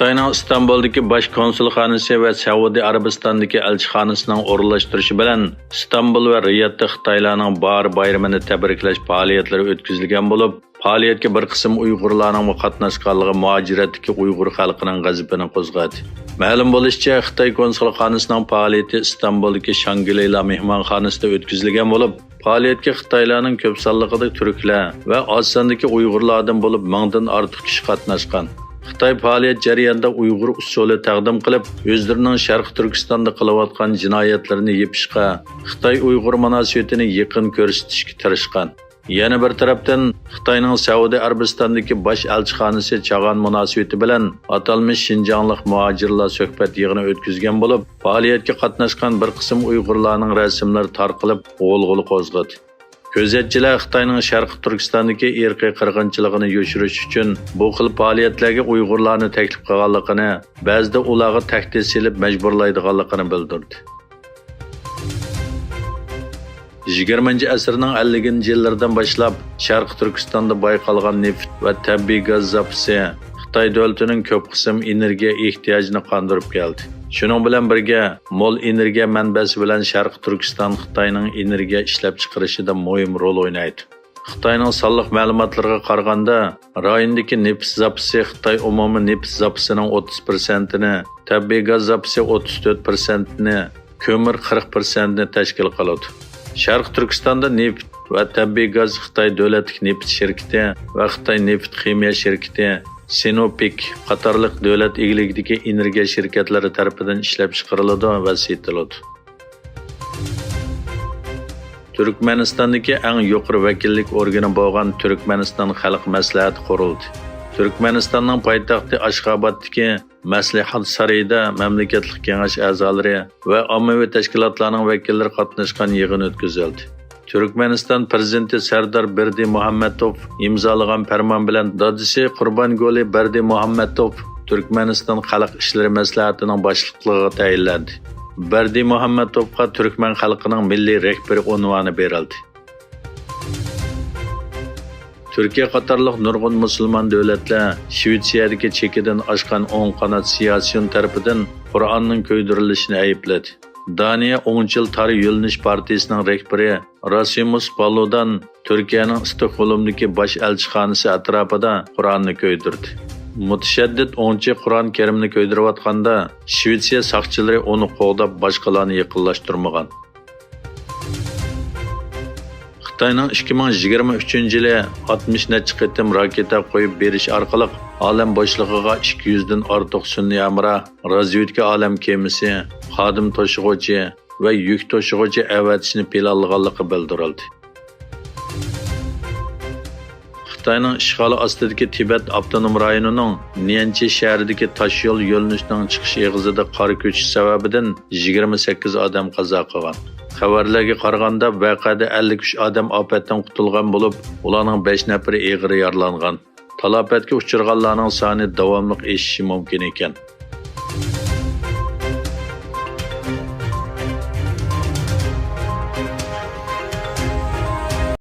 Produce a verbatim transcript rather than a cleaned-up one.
خىتاينىڭ ئىستانبۇلدىكى باش كونسۇلخانىسى ۋە سەئۇدى ئەرەبىستاندىكى ئەلچىخانىسىنىڭ ئورۇنلاشتۇرۇشى بىلەن ئىستانبۇل ۋە رىيادتا خىتايلارنىڭ باھار بايرىمىنى تەبرىكلەش پائالىيەتلىرى ئۆتكۈزۈلگەن بولۇپ، پائالىيەتكە بىر قىسىم ئۇيغۇرلارنىڭمۇ قاتناشقانلىقى مۇھاجىرەتتىكى ئۇيغۇر خەلقىنىڭ غەزىپىنى قوزغىدى. مەلۇم بولۇشىچە، خىتاي كونسۇلخانىسىنىڭ پائالىيىتى ئىستانبۇلدىكى شانگرىلا مېھمانخانىسىدا ئۆتكۈزۈلگەن بولۇپ، پائالىيەتكە خىتايلارنىڭ كۆپ سانلىقىدا تۈركلەر ۋە ئاز ساندىكى ئۇيغۇرلاردىن بولۇپ مىڭدىن ئارتۇق كىشى قاتناشقان. خىتاي پائالىيەت جەريانىدا ئۇيغۇر ئۇسسۇلى تەقدىم قىلىپ، ئۆزلىرىنىڭ شەرقىي تۈركىستاندا قىلىۋاتقان جىنايەتلىرىنى يېپىشقا، خىتاي-ئۇيغۇر مۇناسىۋىتىنى يېقىن كۆرسىتىشكە تىرىشقان. يەنە بىر تەرەپتىن، خىتاينىڭ سەئۇدى ئەرەبىستاندىكى باش ئەلچىخانىسى چاغان مۇناسىۋىتى بىلەن ئاتالمىش شىنجاڭلىق مۇھاجىرلار سۆھبەت يىغىنى ئۆتكۈزگەن بولۇپ، پائالىيەتكە قاتناشقان بىر قىسىم ئۇيغۇرلارنىڭ رەسىملىرى تارقىلىپ، غۇلغۇلا قوزغىدى. كۆزەتچىلەر خىتاينىڭ شەرقىي تۈركىستاندىكى ئىرقىي قىرغىنچىلىقىنى يوشۇرۇش ئۈچۈن بۇ خىل پائالىيەتلەرگە ئۇيغۇرلارنى تەكلىپ قىلغانلىقىنى، بەزىدە ئۇلارغا تەھدىت سېلىپ مەجبۇرلايدىغانلىقىنى بىلدۈردى. يىگىرمىنچى ئەسىرنىڭ ئەللىكىنچى يىللىرىدىن باشلاپ، شەرقىي تۈركىستاندا بايقالغان نېفىت ۋە تەبىئىي گاز زاپىسى خىتاي دۆلىتىنىڭ كۆپ قىسىم ئېنېرگىيە ئېھتىياجىنى قاندۇرۇپ كەلدى. شۇنىڭ بىلەن بىرگە، مول ئېنېرگىيە مەنبەسى بىلەن شەرقىي تۈركىستان خىتاينىڭ ئېنېرگىيە ئىشلەپچىقىرىشىدا مۇھىم رول ئوينايدۇ. خىتاينىڭ سانلىق مەلۇماتلىرىغا قارىغاندا، رايوندىكى نېفىت زاپىسى خىتاي ئومۇمىي نېفىت زاپىسىنىڭ ئوتتۇز پىرسەنتىنى، تەبىئىي گاز زاپىسى ئوتتۇز تۆت پىرسەنتنى، كۆمۈر قىرىق پىرسەنتنى تەشكىل قىلىدۇ. شەرقىي تۈركىستاندا نېفىت ۋە تەبىئىي گاز خىتاي دۆلەتلىك نېفىت شىركىتى ۋە خىتاي نېفىت خىمىيە شىركىتى، سىنوپېك قاتارلىق دۆلەت ئىگىلىكىدىكى ئېنېرگىيە شىركەتلىرى تەرىپىدىن ئىشلەپچىقىرىلىدۇ ۋە سېتىلىدۇ. تۈركمەنىستاندىكى ئەڭ يۇقىرى ۋەكىللىك ئورگىنى بولغان تۈركمەنىستان خەلق مەسلىھەتى قۇرۇلدى. تۈركمەنىستاننىڭ پايتەختى ئاشخابادتىكى مەسلىھەت سارىيىدا مەملىكەتلىك كېڭەش ئەزالىرى ۋە ئاممىۋى تەشكىلاتلارنىڭ ۋەكىللىرى قاتناشقان يىغىن ئۆتكۈزۈلدى. تۈركمەنىستان پىرېزىدېنتى سەردار بېردى مۇھەممەتوف ئىمزالىغان پەرمان بىلەن دادىسى قۇربانگولى بەردى مۇھەممەتوف تۈركمەنىستان خەلق ئىشلىرى مەسلىھەتىنىڭ باشلىقلىقىغا تەيىنلەندى. بەردى مۇھەممەتوفقا تۈركمەن خەلقىنىڭ مىللىي رەھبىرى ئۇنۋانى بېرىلدى. تۈركىيە قاتارلىق نۇرغۇن مۇسۇلمان دۆلەتلەر شىۋېتسىيەدىكى چېكىدىن ئاشقان ئوڭ قانات سىياسىيون تەرىپىدىن قۇرئاننىڭ كۆيدۈرۈلۈشىنى ئەيىبلىدى. دانىيە ئوڭچىل تار يۆنىلىش پارتىيىسىنىڭ رەھبىرى راسىمۇس پالۇدان تۈركىيەنىڭ ئىستوكھولمدىكى باش ئەلچىخانىسى ئەتراپىدا قۇرئاننى كۆيدۈردى. مۇتەشەددىت ئوڭچى قۇرئان كەرىمنى كۆيدۈرۈۋاتقاندا، شىۋېتسىيە ساقچىلىرى ئۇنى قوغداپ، باشقىلارنى يېقىنلاشتۇرمىغان. خىتاينىڭ ئىككى مىڭ يىگىرمە ئۈچىنچى يىلى ئاتمىش نەچچە قېتىم راكېتا قويۇپ بېرىش ئارقىلىق ئالەم بوشلۇقىغا ئىككى يۈزدىن ئارتۇق سۈنئىي ھەمراھ، رازۋېدكا ئالەم كېمىسى، خادىم توشۇغۇچى ۋە يۈك توشۇغۇچى ئەۋەتىشنى پىلانلىغانلىقى بىلدۈرۈلدى. خىتاينىڭ ئىشغالى ئاستىدىكى تىبەت ئاپتونوم رايونىنىڭ نيەنچى شەھىرىدىكى تاشيول يۆنىلىشىنىڭ چىقىش ئېغىزىدا قار كۆچۈش سەۋەبىدىن يىگىرمە سەككىز ئادەم قازا قىلغان. خەۋەرلەرگە قارىغاندا، ۋەقەدە ئەللىك ئۈچ ئادەم ئاپەتتىن قۇتۇلغان بولۇپ، ئۇلارنىڭ بەش نەپىرى ئېغىر يارىلانغان. تالاپەتكە ئۇچرىغانلارنىڭ سانى داۋاملىق ئېشىشى مۇمكىن ئىكەن.